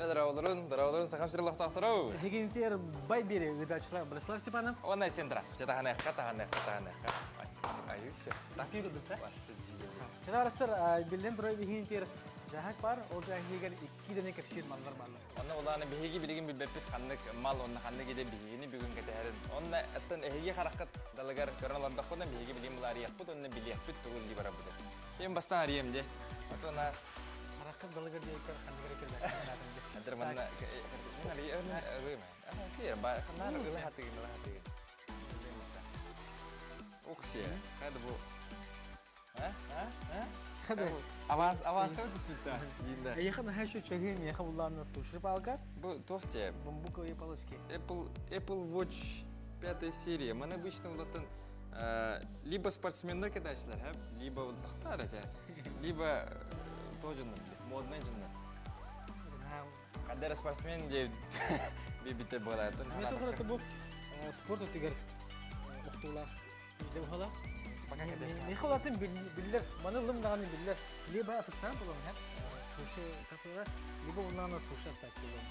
Чара дороолорун, дороолорун сахам сирин олохтоохтору. Эһигинитигэр бай биэри ыытааччылар Борислав Степанов. Уонна сен здравствуйте. Таһаныахха, таһаныахха, таһаныахха. Аюся. Түү курдук Ваше дьиэ. Чатаарастар биллэн турар биһигинитигэр дьаһак бар, ол дьаһагыгар икки дэни кэпсиир маллар бааллар. Онно улаана биһиги билигин билбэппит ханнык мал онно ханнык идэ биһигини бүгүн кэтэһэрин. Онно оттон эһиги хараххыт далыгар көрөн олордохпутуна биһиги билигин булаарыйахпыт уонна билиэхпит тугу илии барарбытын. Ким бастаан арыйам дии. Отуна Хараххыт далыгар диэккэр ханнык эрэ кэлбэккин дии. Адыр манна мен арыйым арыйым. Киэр ба ханнаар ыла хатыгын ыла хатыгын. Уксия. Хайда бу? А? А? А? Аванс аванс түспүттэ. Диинде. Эйиэхэ наһаа үчүгэй чаһыы миэхэ буллаанна суши палка. Бу туох те? Бамбуковые палочки. Apple Apple Watch пятой серии. Маны обычно улатын либо спортсменнар кэтээчилэр, либо вот тахтар эте, либо тоже модный дьоннор. Хадара спортсмен диye бибите буолаатын. Мен тоҕо бу спорт өттүгэр охтуулаах идэ буола. Миэхэ улаатын биллэр, маны ылым даҕаны биллэр. Либо официант буолан иһэр, суши кафега, либо улаана суши астааччы буолан.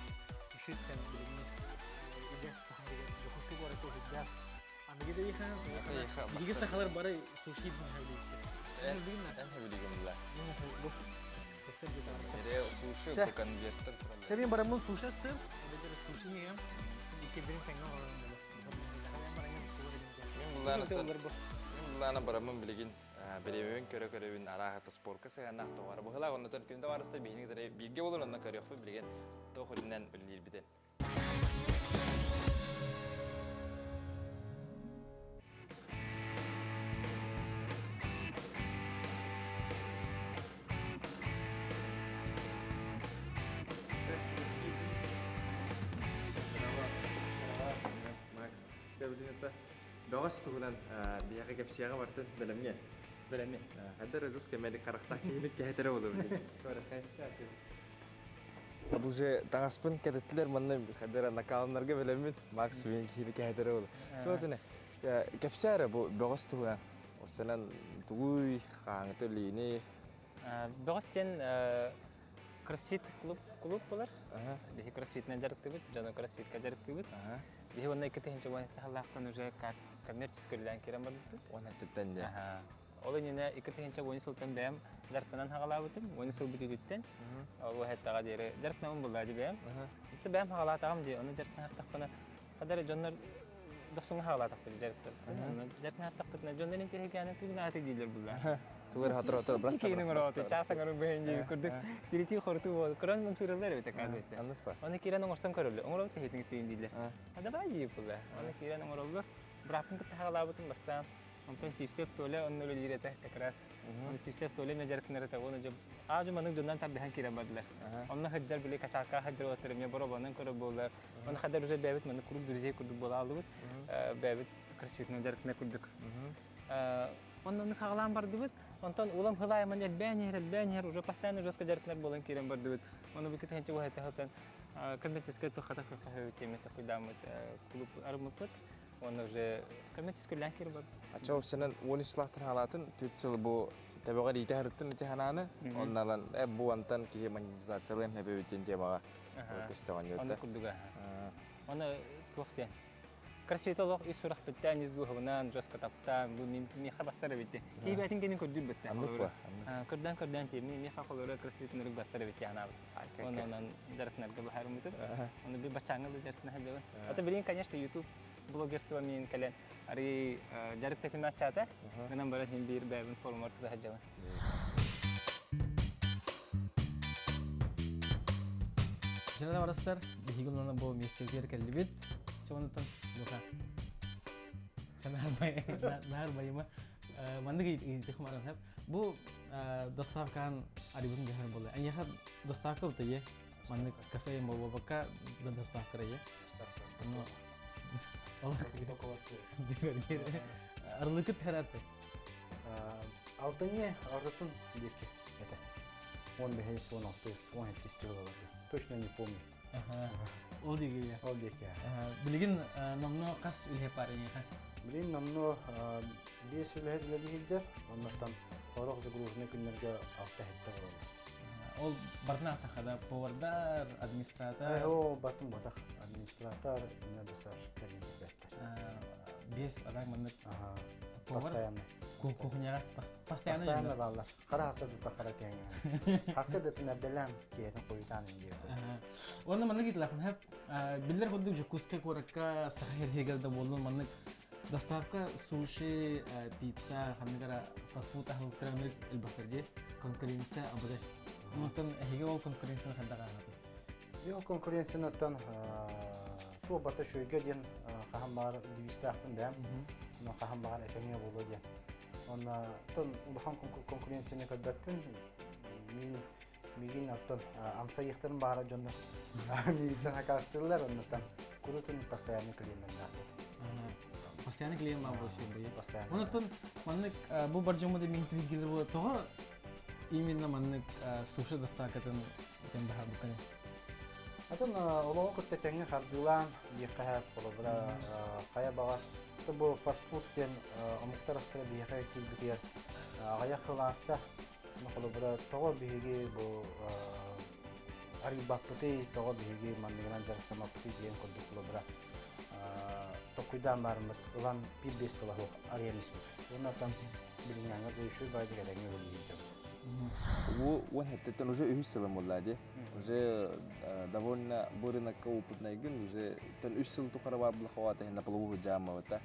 Суши истэн билигин идэ саха дигэр Дьокуускай куоракка үһүрдээх. Аныгы да иха, биһиги сахалар бары суши билиттэр. Эн билигин була. Бу Суши бу конверттер тураллар. Чэ, мен бараммын суши астыым. Суши иһэм. Икки бирин тэҥҥэ оҥорон Мин булаана Мин булаана бараммын билигин бириэмэбин көрө-көрөбүн арааһата спорка сыһыаннаах тоҕо быһылаах оннотон күн табаарыста биһини кытары бииргэ болор онно көрүөхпүт билигин туох үрүнэн үлэлиирбитин. Бөҕөс туһунан биһиэхэ кэпсиэҕэ бартын бэлэмҥэ. Бэлэмҥэ. Хайдар өзүс кэмэлик харахтаах киһини кэһэтэрэ болобун. Уже таҥаспын кэтэттилэр манна хайдара накаланнарга бэлэммин Макс мен киһини кэһэтэрэ болу. Соотуне кэпсээ эрэ бу бөҕөс туһунан. Осанан тугуй хааңыты үлиини. Бөҕөс диэн кроссфит клуб клуб болар. Биһи кроссфитинэн дьарыктыыбыт, дьону кроссфитка дьарыктыыбыт. Биһи уонна 2010 сыллаахтан уже как коммерческий үлэлээн киирэн барбыппыт. Уон өттүттэн дьэ. Ол иннинэ 2010 сылтан бэйэм дьарыктанан хаҕалаабытым. 10 сыл бүтүүтүттэн ол хэттаҕа диэри дьарыктанабын буллаа дии бэйэм. Итти бэйэм хаҕалаатаҕым дии, ону дьарыктанартахпына хадары дьоннор дохсуҥҥа хаҕалаатахпыт дьарыктарбытын. Онно дьарыктанартахпытына дьоннор интэриэһиргээнэ тугун ааты дииллэр буллаа. Тугу эрэ хатыр-хатыр брат. Киинин оҥорооту, чаас оҥорун быһын дии курдук тиритии хорутуу буол. Көрөн ымсыыраллар эбит оказывается. Оны киирэн оҥорсон көрөллөр. Оҥоробут киһитин тиин дииллэр. А давай дии булла. Оны киирэн оҥороллор. Бырааппын кытта хаҕалаабытым бастаан. Онтон Сивцев Толя онно үлэлиир этэ как раз. Оны Сивцев Толя эмиэ дьарыктанар этэ. Оны дьэ аа маннык дьоннон тардыһан киирэн бардылар. Онно сылдьар били качалка сылдьар уолаттар эмиэ боробонон көрөр буоллар. Оны хадar уже бэйэбит маннык куруук друзей курдук буола аллыбыт. Бэйэбит кроссфитынан дьарыктанар курдук. Онно ону хаҕалаан бардыбыт. Онтон улам хылаайыман элбээн иһэр, элбээн иһэр, уже постоянно жестко дьарыктанар буолан киирэн бардыбыт. Ону бу кытыһынча уһата сылтан коммерческай туххата хөхөһөбүт диэммит такуйдааммыт клуб арыммыппыт. Уонна уже коммерческий үлээн киирэн барбыт. Ачча офсенен 13 сылаахтан хаалаатын, түт сыл бу төбөҕө иитэ харыттын ити ханааны, онналан бу антан киһи монетизациялыан хэбэбит диэн темаҕа көстөҕөн Онно курдуга. Оны туох диэн Кроссфит олох ис сүрэхпиттэн, ис дууһабынан, жестко таптаан, бу миэхэ бассар эбит. Киһи кини көрдүүр бэтте. Көрдөөн көрдөөн тиий, миэхэ холоро кроссфит нырык бассар эбит ханаабыт. Оны онон дьарыктанарга быһаарыммытым. Оны би баччааҥҥа да дьарыктана сылдьабын. Ата билигин, конечно, YouTube блогерство миин кэлэн арый дьарык тэтимэ аччаата. Гынан баран иһин биир бэйэбин форумар тута сылдьабын. Дьэ барыстар, биһиги онон бу миэстэтигэр кэллибит. Чонутан лука. Наар байыма. Маннык ыйытых маран Бу доставкаан арыбын дьаһар буолла. Эйиэхэ доставка бутайы. Маннык кафе болбокка доставка райы. Арылыкыт хәрәтте. Алтынньы ортотун диэки это. 15, 16, 17 жылаларга. Точно не помню. Ол диэки. Ол диэки. Билигин номно хас үлэһит баар эйиэхэ? Билигин номно биэс үлэһит үлэлии сылдьар. Оннуттан сорох загруженный күннэргэ алта иһиттэ олороллор. Ол бартын аахтахха повардар, администратор. О, бартын ботах администратор, итиннэ доставщиктар диэн Без адаг маннык постоянно. Кухняга постоянно. Постоянно баллар. Хара хаса да хара кеңе. Хаса да тынарделан киэтин куютан диye. Онно маннык итлахын хеп биллер курдук Жукуска куоракка саха хергел да боллун маннык доставка суши, пицца, ханныгара фастфуд аһылыктара элбэхтэрге конкуренция абыдай. Онтон эһиги ол конкуренцияны хайдах ааҕатын? Йо конкуренцияны суо бата шөйгө диэн хаһан баар девизтаахпын бэм. Но хаһан баар этэҥҥэ буолуо диэн. Онна тон улахан конкуренцияны көрбөппүн. Мин мигин оттон амсайыхтарын баара дьоннор миигиттэн акаастыыллар оннуттан курутун постоянный клиеннэрдаахпыт. Постоянный клиент баар буолуо Постоянно. Онтон маннык бу бар дьоммут мин тилгилер буола тоҕо именно маннык суши доставкатын тем баһарбыккын? Атын олоҕу кытта тэҥҥэ хардыылаан диэххэ холобура хайа баҕар бу фастфуд диэн омуктар астара биһиэхэ киирбитигэр аҕыйах кылааста холобура тоҕо биһиги бу арыйбаппытый тоҕо биһиги манныгынан дьарыктаммаппытый диэн курдук холобура токуйдаан баарыммыт ылан биир биэс тыла суох арыйан испит уонна там билиҥҥээҥҥэ дуйшуй баайдык этэҥҥэ үлэлиир Бу уон хэттеттен уже үһүс сылым буолла дии. Уже довольно бу рынокка опытнайгын, уже тон үс сыл тухары бар булахова на половую жааммабыта.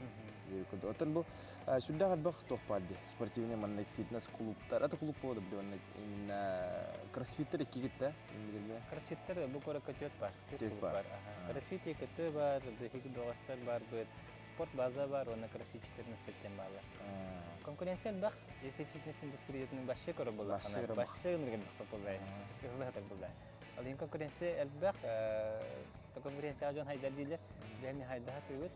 Оттон бу сүрдээх элбэх туох баар дии. Спортивный маннык фитнес клубтар, это клуб буолду били маннык именно кроссфиттер иккигитте. Кроссфиттер бу куоракка түөрт бар. Түөрт бар. Кроссфит екіті бар, биһиги бөҕөстөр бар быт, спорт база бар, уонна кроссфит 14 тен баалар. Конкуренция элбэх, если фитнес индустриятын башчы көрө буоллаххына, башчы ыныргын буоллай, ыһылы буоллай. Ал ин конкуренция элбэх, конкуренция дьон хайдар диилер, бэйэми хайдаха тыыбыт.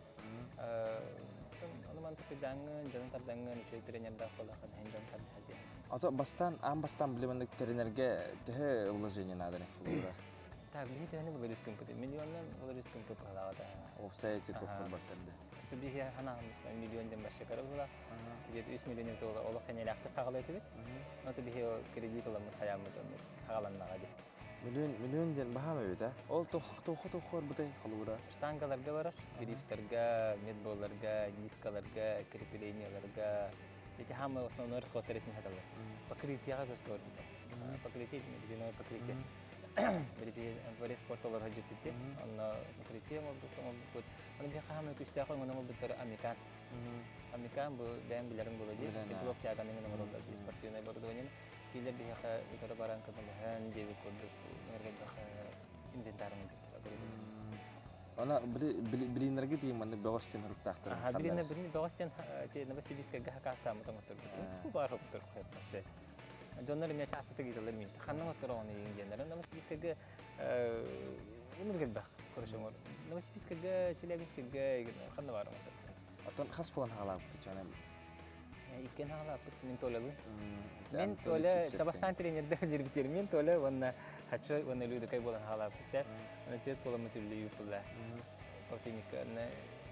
Ону мантык күйдааҥҥын, дьону тардаҥҥын, үчүгэй тренердаах буоллаххына, эн дьон тардаха диэн. Ото бастаан, аан бастаан билиманнык тренерге төһө вложение надо холобура? Так, биһи төһөнү вложить гымпыт? Миллионнан вложить гымпыт быһалаҕа Опсай эти тоффор бартарды. Биһи ханаан миллион ден башча көрө була. Где-то 3 миллион тула олох хенелэхтик хаҕала этибит. Ото биһи кредит ыламмыт хаяммыт хаҕаланнаҕа ди. Миллион миллион ден баһаам эбит а? Ол тохо тохор бутай холобура. Штангаларга барар, грифтерга, медболларга, дискаларга, крепленияларга. Эти самые основной расходтар этин хаталар. Покрытияга жестко барбыта. Покрытие, резиновое покрытие. Билипи дворец спорта олор хаджыппити. Онно покрытие молбут, молбут. Оны би хаамы күстээх оҥоно молбуттар Амикан. Амикан бу бэйэм билэрим буолуо дии. Теплок тяганын оҥороллор дии спортивное оборудование. Киилэр биһиэхэ утары баран көмөлөһөн диэбит курдук энергетбэх инвентарын ылбыттар. Она билиннерге тиийин маннык бөҕөс сен хуруктаахтар. Аха, билиннер билин бөҕөс сен Новосибирскайга хакаастаамыт оҥотторбут. Ту баар хоптор хойоппашы. Дьоннор эмиэ чаастатык ыыталлар мин. Ханна оҥотторо ону иин диэннэр. Новосибирскайга ыныргырбах хорошо оҥор. Новосибирскайга, Челябинскайга ханна баар оҥоттор. Оттон хас буолан хаалаабыт чанам? Иккен хаалааппыт мин Толялыын. Мен Толя чабастаан тренердер диирбитир. Мен Толя уонна Хачой уонна Людакай буолан хаалааппыт сэ. Уонна түөрт буоламмыт үллүйүү буолла. Полтинникка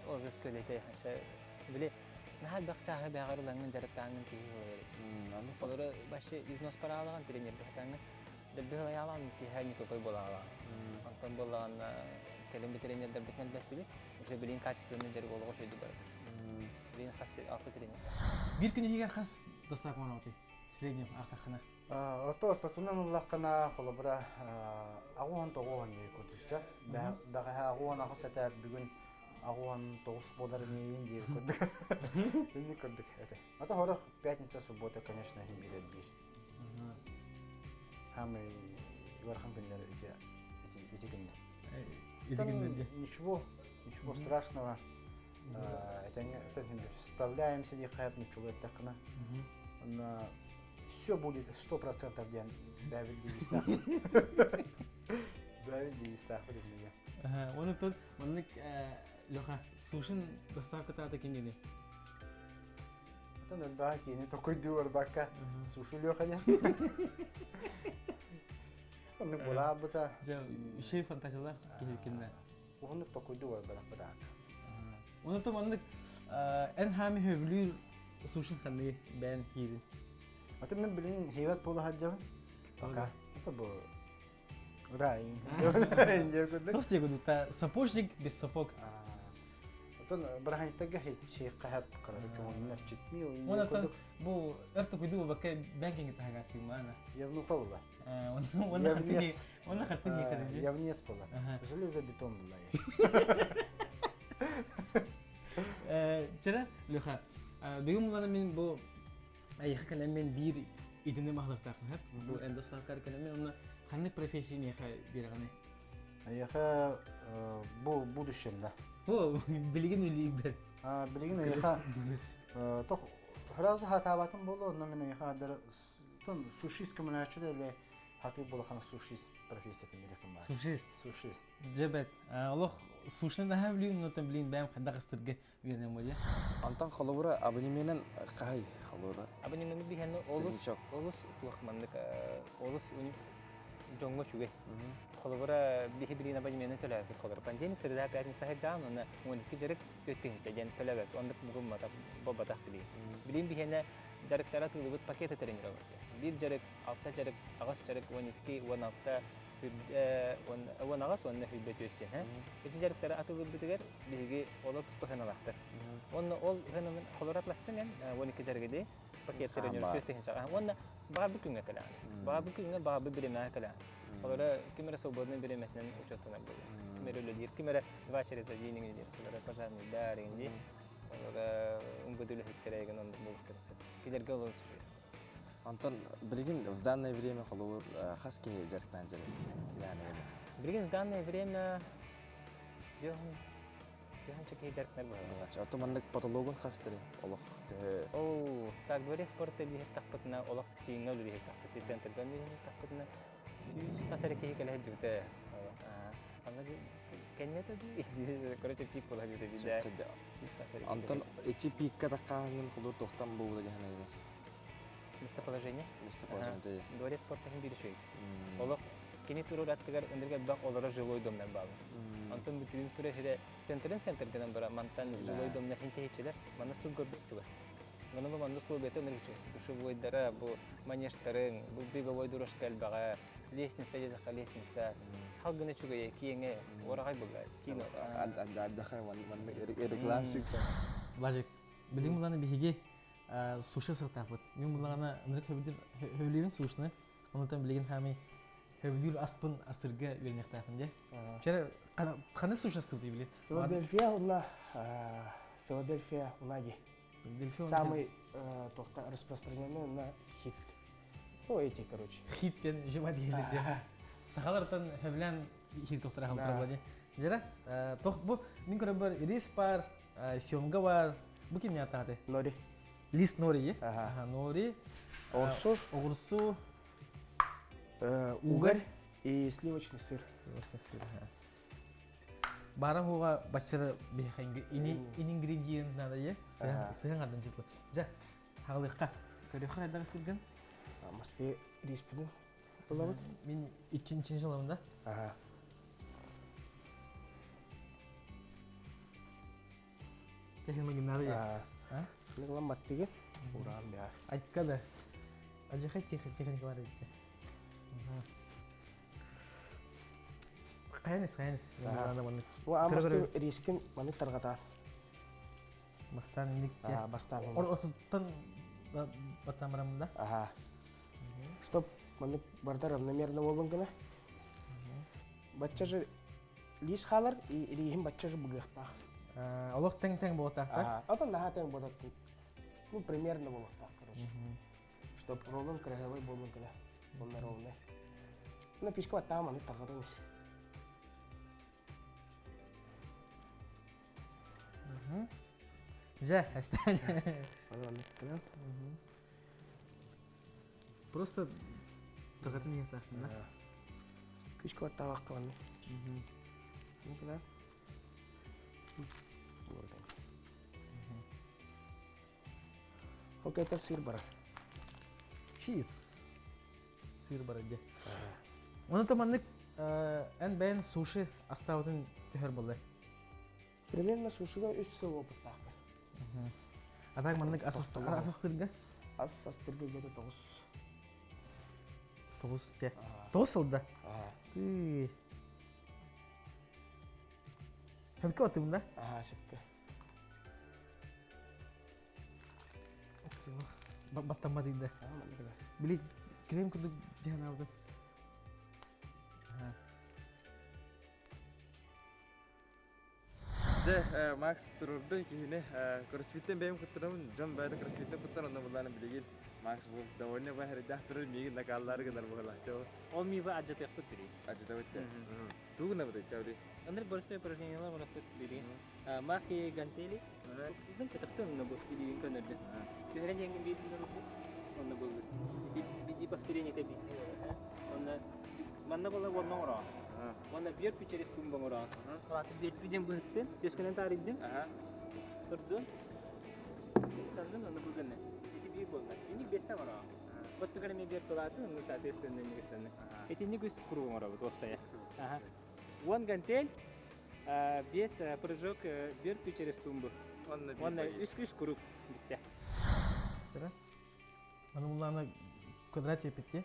олжас көлөтө хаша били наһаа элбэх чааһы бэҕэр ылаҥҥын дьарыктааҥҥын киһи ылар. Олору вообще износ параалаҕын тренерде хатаҥҥын дэлби ылайаалаҕын киһи никакой буолаалаҕын. Онтон буоллаҕына кэлин тренердэрбитин элбэттибит. Уже билин качественный дьарык олоҕо шөйдү баратыр. Билин хас алта тренер. Биир күн иһигэр хас доставка оҥоробутуй? В среднем аахтаххына. Орто ортотунан ыллаххына, холобура, аҕуһан тоҕуһан дии курдук Бэҕэһээ аҕуһан аҕыс этэ, бүгүн аҕуһан тоҕус буолар миин диир курдук. Инник курдук этэ. Ата хорох пятница, суббота, конечно, иһин биирэр биир. Самый ыарахан күннэр ити ити күннэр. Ити күннэргэ. Ничего, ничего страшного. Этэҥҥэ справляемся диэххэ ничего эттэххинэ. Онно все будет 100% диэн бэйэбит девизтаах. Бэйэбит девизтаахпыт иннигэ. Оны тут маннык Леха, сушин доставката кинини. Отон элбэҕи киини токуйдуу барбакка сушу Леха диэн. Оннук булаабыта. Дьэ, үчүгэй фантазиялаах киһи кинне. Уһуннук токуйдуу барбатахпыт аата. Оны то маннык эн хаами хөбүлүүр сушин ханныгы бэйэн хиирин. Аты мен билин хиибэт буола сылдьабын. Пока. Это был рай. Туох диэки сапожник без сапог. Отон быраханьтага хечи кахат карары көңүлүнер читми. Онотон бу өртө куйду бакка бэнкинг тахагасымана. Я внука была. Онна хаттыги, онна хаттыги кадыжы. Я внес была. Железобетон была. Чера, Леха, бүгүн буланы мен бу Эйиэхэ кэлэн мен биир итини баһылыктаахпын сөп. Бу эндославкар кэлэн мен онно ханнык профессия миэхэ биэрэҕиний? Эйиэхэ бу будущем да. Бу билигин үлүйбэр. Билигин эйиэхэ тох сразу хатаабатым буолуо, онно мен эйиэхэ адар тон сушист көмөлөөчү да эле хатыы буолахан сушист профессиятын биэрэхпин баар. Сушист. Сушист. Дьэбэт. Олох сушны наһаа билиим, онтон билигин бэйэм хайдах ыстырга үөрэнэн буолуо. Онтон холобура абонеменен хаһай холобура? Абонемены биһэн олус олус туох маннык олус дьоҥҥо үчүгэй. Холобура биһи билин абонемены төлөөбүт холобура понедельник, среда, пятница сылдьаан уонна 12 дьарык 4 диэн төлөөбөт. Оннук мугумматах бобатах билин. Билин биһиэнэ дьарыктара тыылыбыт пакеты тренировать. Биир дьарык, алта дьарык, аҕыс дьарык, 12, 16, 18 уонна 24 диэн. Ити дьарыктары атыылыырбытыгар биһиги олор туспа сыаналаахтар. Уонна ол сыананы холор атластын эн 12 дьарыгы пакеттары нөртүө тыһынчаҕа. Уонна баҕарбыт күҥҥэ кэлэҕин. Баҕарбыт күҥҥэ баҕарбыт бириэмэҕэ кэлэҕин. Холоро ким эрэ свободный бириэмэтинэн учуоттанар буолуо. Ким эрэ үлэлиир, ким эрэ два через один үлэлиир. Холоро пожарныйдар эгин Холоро МВД үлэһиттэрэ эгин оннук буолуохтарын сөп. Кинилэргэ олус үчүгэй. Онтон билигин в данное время холобур хас киһи дьарыктаан дьарык Билигин в данное время Дьоһун киһи дьарыктанар быһыылаах. Оттон маннык потологун хастары олох төһө Оо, так дворец спорта үлэһир олох кииҥҥэ үлэһир тахпыт, центрга үлэһир тахпытына сүүс хас эрэ киһи кэлэ сылдьыбыта. Аны кэннэ дуу, короче, пик буола сылдьыбыта билэ. Сүүс хас эрэ киһи. Онтон ити пикка таххааһыҥын холур тохтан буолута дьаһанайда. Местоположение? Местоположение. Дворец спорта иһин биир үчүгэй. Олох кини турар аттыгар ынырык элбэх олорор жилой домнар баалар. Онтон бүтүрүүр турар сирэ центрин центр гынан бара мантан жилой домнар хин тэһиччилэр. Манна стул көрдүк чугас. Манна бу манна стул бэйэтэ ынырык үчүгэй. Душевойдара, бу манежтарын, бу беговой дорожка элбэҕэ, лестница диэтэххэ лестница. Хал гына үчүгэйэ, киэҥэ, уораҕай булла. Кино. Рекламщик. Блажик, билигин буланы биһиги суши сыктаахпыт. Мин буллаҕына ынырык хөбүлүүбүн сушны. Онтон билигин хаамый хөбүлүүр аспын асырга үөрэниэхтээхпин дии. Чэрэ ханнык суши астыбытый билин? Филадельфия уонна Филадельфия унаги. Самый туохта распространенный на хит. Ну, эти, короче. Хит диэн жима диэли диэн. Сахалартан хөбүлээн хит тохтора халтара дии. Жера, тох бу мин көрөбөр рис бар, съемга бар. Бу ким не атааты? Нори. Лист нори, Ага, нори. Огурсу. Огурсу. Уголь и сливочный сыр. Сливочный сыр, ага. Бара хуга баччара биһиэхэ ини ингредиент надо е сыһан ардан жытлы. Жа, хагалыхка. Көрөхө хайдах ыстыргын? Масты риспидин ылабыт. Мин иккинчи жылым да. Ага. Тэһин надо е. Ныгылан баттыгы. Ураан бя. Айтка да. Ажахай техника бар эбит. Хайаныс, хайаныс. Бу амасты рискин маны таргатар. Бастан иник. Бастан. Отуттан батамрам да. Ага. Чтоб маны барда равномерно болун гына. Бачча же лис халар и рихин бачча же бугыахтаах. Олох тең-тең буотаахтар. Отон наһаа тең буотаттын. Ну, примерно буолуохтаах, короче. Чтоб ролун красивый болун гына. Онна ровный. Ну, пишка баттаҕа маны тарҕатан ис. Дьэ, эстэн. Просто тарҕатын иһиэхтээхпин да. Күскэ баттаабакка манны. Гынан. Окей, это сыр барар. Cheese. Сыр барар дии. Оны маннык эн бэйэн суши астаабытын түһэр буоллай. Примерно сушига үс сыл опыттаахпын. А так маннык ас астырга? Ас астырга где-то тоҕус. Тоҕус те. Тоҕус сылда. Тыы. Хөпкө отым да? Аха, сөпкө. Баттаммат да. Били крем курдук диэн алдым. Дьэ, Макс турурду киһини кроссфиттен бэйэм кыттарабын, дьон бэйэтэ кроссфиттен кыттар, онно буллааны билигин Макс бу довольно баһырдаах турар миигин накааллаары гынар буолла. Ол миибы адьатыахпыт били. Адьатабыт да. Тугу гынабыт чауди? Андрей простой упражнениялар оҥорохпут билигин. Махи гантели. Дын кытахтын онно бу илиигин көнөрдүн. Түһэрэн иһэҥҥин биир гына урукку онно буолбут. Ити повторение биир Онно манна буола уонна оҥороон. Уонна биир через тумба оҥороон. Алааты биир диэн быһыттын, түөскэнэн таарыйдын. Турдун. Ыстаннын, онно бу гынна. Ити биир буолла. Инник биэстэ оҥороон. Оттугар эмиэ биир кылаатын, онно соответственно инник ыстанны. Итинник үс круг оҥоробут уопсайа. Уон гантель, биэс прыжок бөртүү через тумбу. Уонна үс круг бүттэ. Аны улаана квадрат епитти.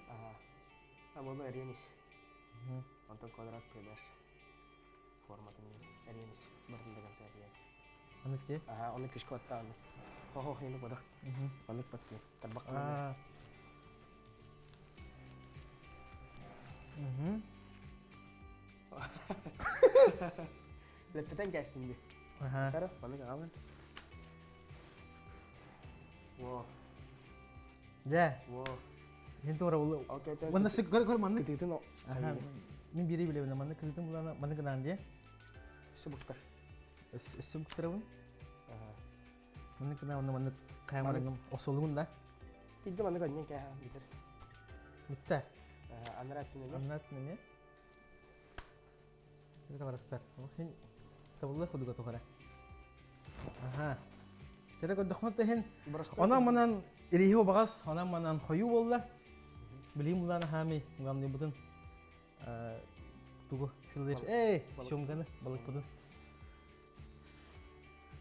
А буолу эриэнис. Онтон квадрат пилеш форматын эриэнис. Бартын до конца эриэнис. Аны те? Ага, оны кишка оттааны. Хо-хо, хинник бодох. Оннук патты. Тарбак. Лэппэтэн кээстим дии. Кара, маннык аҕабын. Во. Дьэ. Во. Иһин туора улу. Уонна сик көр көр маннык. Кытыытын Мин биири билэбин маннык кытыытын булана маннык гынаан диэ. Өссө буктар. Өссө буктарабын. Маннык гына уонна маннык хаамарыгым охсулугун да. Тидде маннык анньан кээһэ бүтэр. Бүтте. Анараа өттүнэн. Анараа өттүнэн Это барыстар. Хин табылла худуга тухара. Аха. Чere көрдөхмөт тахин. Онан манан илиһи убаҕас, онан манан хойуу болла. Билим булан хами главный бутун тугу Филадельфия. Эй, съемканы балыкпытын.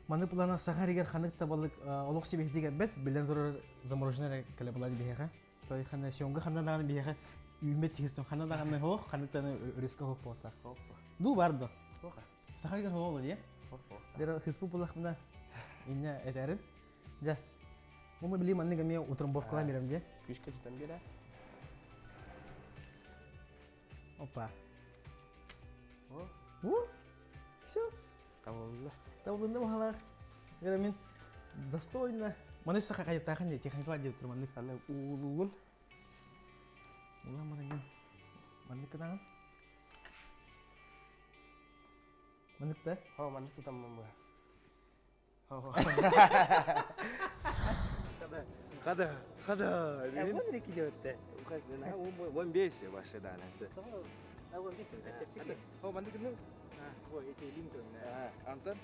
Маны плана саха ригер ханык та балык олох сибиһдигэ бет билен турар замороженный кэлэ була биһиэхэ. Той хана съемка ханна даҕаны биһиэхэ үүммэт тиһистим ханна даҕаны хоох ханнык даҕаны өрүскэ хоох буолта. Ду бар до. Саха ригер хоох дие. Дера хыспы булахмына инне этәрин. Дьэ. Бу били маннык эмиэ утрамбовкалаан бирэм дие. Күскэ тутан биэрэ. Опа. О. Все. Табылынна. Табылынна баһалаах. Дьэ мин достойно. Маны саха хайаттаахан дии, техникалар диэбит маннык. Аны уулуугун. Улаан барангын. Маннык кытаҕын. Маннык да? Хо, маннык тутаммын бу. Хада, хада. Вон реки делать-то. Вон бейся вообще, да. А вон бейся, чепчики. О, маннык ну. Ой, эти линки. Антон.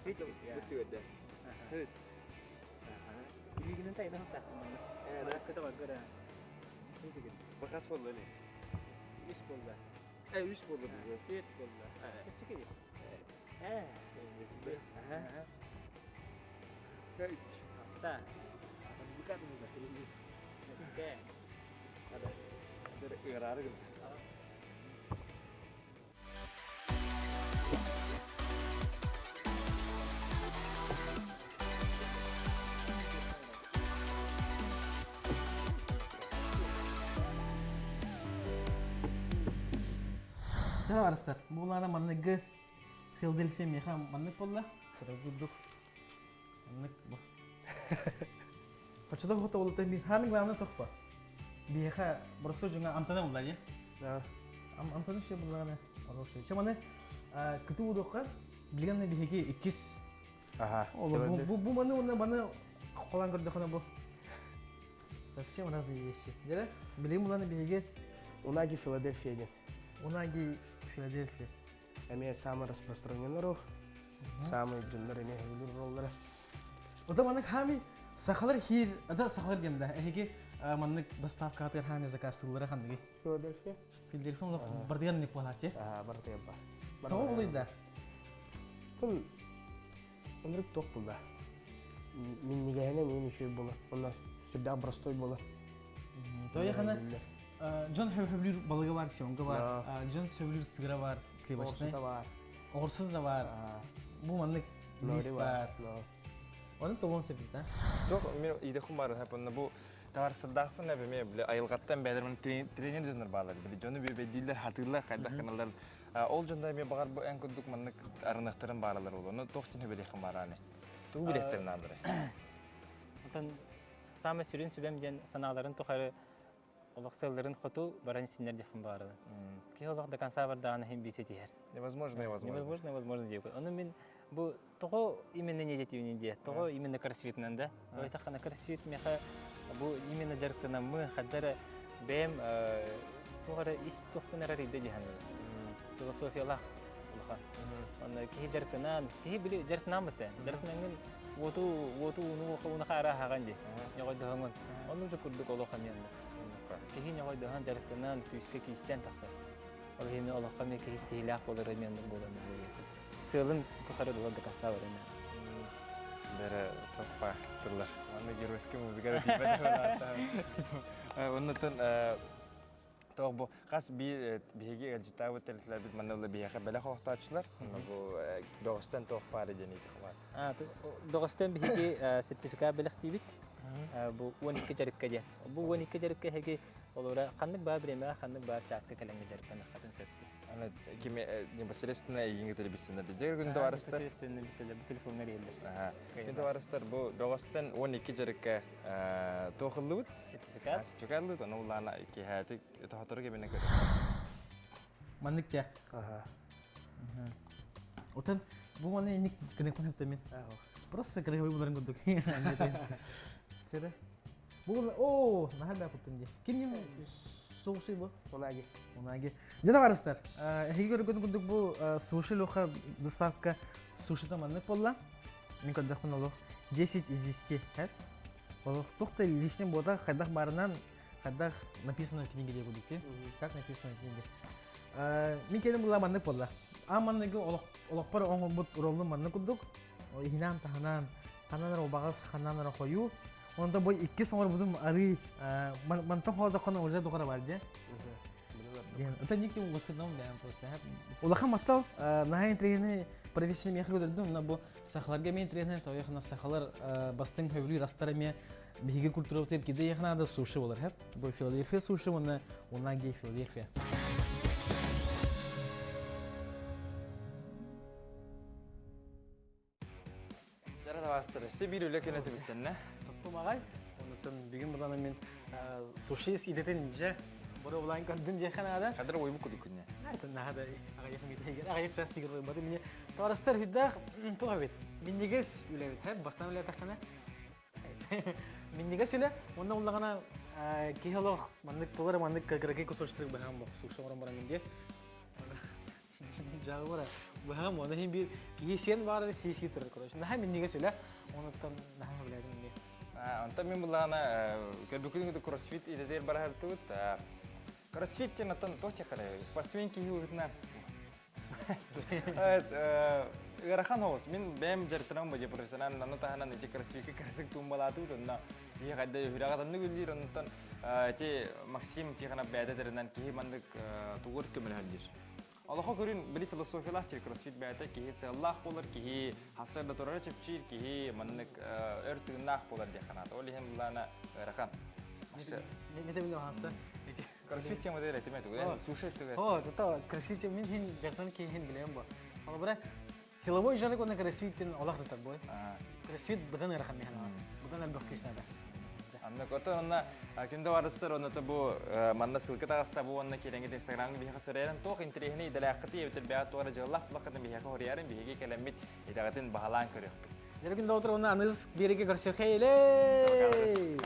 Бүттүгөдө. Илигинен тайна хаттаахтым манна. Кыта баргара. Бакас болду эле. Үс болду. Э, үс болду. Төрт болду. Чепчики. Алта. Сэттэ. Ыараары гына. Чэ, арыстар, бу улаана манныгы Филадельфия миэхэ маннык буолла. Кыра курдук. Маннык бу. Почему хото болута мир хамин главное тохпа. Биэхэ просто жуңа амтана булла дии. Амтана ши буллагана хороший. Че маны кыты удоққа билген биһиги иккис. Ага. Бу бу маны уна маны колан көрдөхөнө бу. Совсем разные вещи. Дere билген буланы биһиги Унаги Филадельфия диэн. Унаги Филадельфия. Эмиэ самый распространенный ролл. Самый дьоннор эмиэ сөбүлүүр роллара. Ота маннык хаами сахалар хир, ада сахалар диэн да, эһиги маннык доставкаҕытыгар хаами заказтыыллара ханныгый? Филадельфия. Филадельфия олох бардыгар ник буолааччы. Аа, бардыгар бар. Тоҕо булуйда? Тун ынырык туох булла. Миннигэһинэн иин үчүгэй буолар. Онно сүрдээх простой буолар. Тояхана дьон сөбүлүүр балыга бар, семга бар, дьон сөбүлүүр сыра бар, сливочный. Оҕурсута бар. Оҕурсу да бар. Бу маннык лиис бар. Оны толон сөбүт, а? Тох мен иде хумар хапынна бу таварсырдаахпын эбеме биле айылгаттан бәдер тренер дьоннор баалар биле дьону бэдииллер хатыылар хайдах гыналар ол дьоннор эме багар бу эн курдук маннык арыныктарын бааралар ол ону туох дьин хөбелиэхин баараны тугу билиэхтэрин наадары Онтон самый сүрүн сүбэм диэн санааларын тухары олох сылларын хоту баран синнэр диэхпин баарабын. Киһи олох до конца бардаҕына иһин биир ситиһэр. Невозможно, невозможно. Невозможно, невозможно диэбит. Ону мин бу тоҕо именно не диэтибин диэ, тоҕо именно кроссфитынан да. Тоҕо тахана кроссфит миэхэ бу именно дьарыктанаммын хадда эрэ бэйэм туох эрэ ис туохпун эрэ арыйда дии саныыбын. Философиялаах улахан. Онно киһи дьарыктанан, киһи били дьарыктанаан бытта. Дьарыктанаҥҥын уоту уоту ууну ууну хаара аһаҕан дии. Ньоҕойдоһоҥун. Онну же курдук олох эмиэ оннук. Киһи ньоҕойдоһон дьарыктанан күүскэ киирсэн тахсар. Ол иһин олоххо эмиэ киһи ситиһиилээх буолар эмиэ оннук буолан Сыалын тухары дула до конца баран. Бэрэ топпа тыллар. Манна геройский музыка тиийбэт. Оннуттан Тоох бу хас би биһиги ыалдьыттаабыт тэрилтэлэрбит манна ыла биһиэхэ бэлэх оохтооччулар. Бу бөҕөстөн туох баара диэн ыйытык баар. Бөҕөстөн биһиги сертификат бэлэхтиибит. Бу 12 дьарыкка диэн. Бу 12 дьарыкка эһиги олора ханнык баар бириэмэҕэ ханнык баар чааска кэлэҥҥэ дьарыктаныаххытын сөп дии. Аны кими непосредственно эйигин кытары билсэннэр дьэ күн товарыстар. Непосредственно билсэллэр бу телефоҥҥа эрийэллэр. Күн товарыстар бу бөҕөстөн 12 дьарыкка туохуллубут. Сертификат. Сертификат ыллыбыт, ону улаана киэһээтик тоһотору кэбинэ көрөр. Маннык кэ. Отон бу маны инник гыныкпын хэптэмин. Просто кырыһыбай буларын курдук. Сөре. Бу о, наһаа да куттум ди. Ким ним соусуй бу? Унаги. Унаги. Дьэ барыстар. Эһиги көргөн курдук бу суши лоха доставка сушита маннык болла. Мин көрдөхпүн олох 10 из 10. Олох туох да лишний буота хайдах баарынан хайдах написано в книге диye курдук Как написано в книге. Мин кэлин була маннык буолла. Аан манныгы олохпор оҥорбут роллум маннык курдук. Иһинэн таһынан ханан эрэ убаҕас, ханан эрэ хойуу. Онто бу иккис оҥорбутум арыы мантан хоодоххуна уже доҕоро бар дии. Это никте выскодном бэйэм просто. Улахан махтал наһаа интригэни профессия миэхэ көрдөрдүм. Мына бу сахаларга мен интригэни тойохна сахалар бастыҥ хөбүлүүр астара эмиэ биһиги культурабытыгар киде яхнаада суши болар хэп. Бу Филадельфия суши уонна унаги Филадельфия. Дара табаастар, өссө биир үлэ күнэ түмүктэннэ. Топтум аҕай. Онуттан бүгүн булана мен суши идэтин дьэ бары булаан көрдүм диэххэ наада. Кадр ойбу кудук күнне. Это наада аҕайах митигер аҕайах час сигир бады мне товарыстар хүддах туох эбит. Миннигес үлэбит хэп бастан үлэтаххана. Миннигес үлэ онно уллаҕана киһи олох маннык тугара маннык кыракый кусочтук быһаан бо суши оҥорон баран мин диэ. Дьаҕыбара. Быһаҕым оны иһин биир киһи сиэн баара сии-сии турар короче. Наһаа минньигэс үлэ. Онуттан наһаа сөбүлээтим эмиэ. Онтон мин буллаҕына көрбүкүн кытта кроссфит идэтигэр бараһартыбыт. Кроссфит диэн оттон туох диэххэ спортсмен киһи быһыытынан ыарахан оҕус. Мин бэйэм дьарыктанам бу профессионально ону таһынан ити кроссфитка кыратык туумбалаатыбыт онно киһи хайда үһүрэҕэ таннык үллүүр онтон ити Максим Тихонов бэйэтэ этэринэн киһи маннык тугур көмөлөһөр диир. Олохо көрүн били философиялаах тир кроссфит бэйэтэ киһи сыаллаах буолар, киһи хасыр да турара чэпчиир, киһи маннык өр тыыннаах буолар диэх ханаата. Ол иһин булаана ыарахан. Мете билем хаста. Кроссфит тема дээр этиме тугу. Суши тугу. О, тута кроссфит мин хин жартан ки хин билем бу. Ала бара силовой жарык оны кроссфиттен олох да бой. Кроссфит быдан ыарахан механа. Быдан элбэх күүс наада. Анна кото онна күндө барыстар онна бу манна ссылка таҕыста бу онна кирэҥит инстаграмҥа биһиэхэ сөрөйөрөн туох интэриэһинэй идэлээххитий эбэтэр бэйэ туора дьыаллаах булаххытын биһиэхэ хоруйарын биһиги кэлэммит идэҕитин баһылаан көрүөхпүт. Дьэргин доҕотор уонна аныгыс биэригэ көрсүөххэ илэй!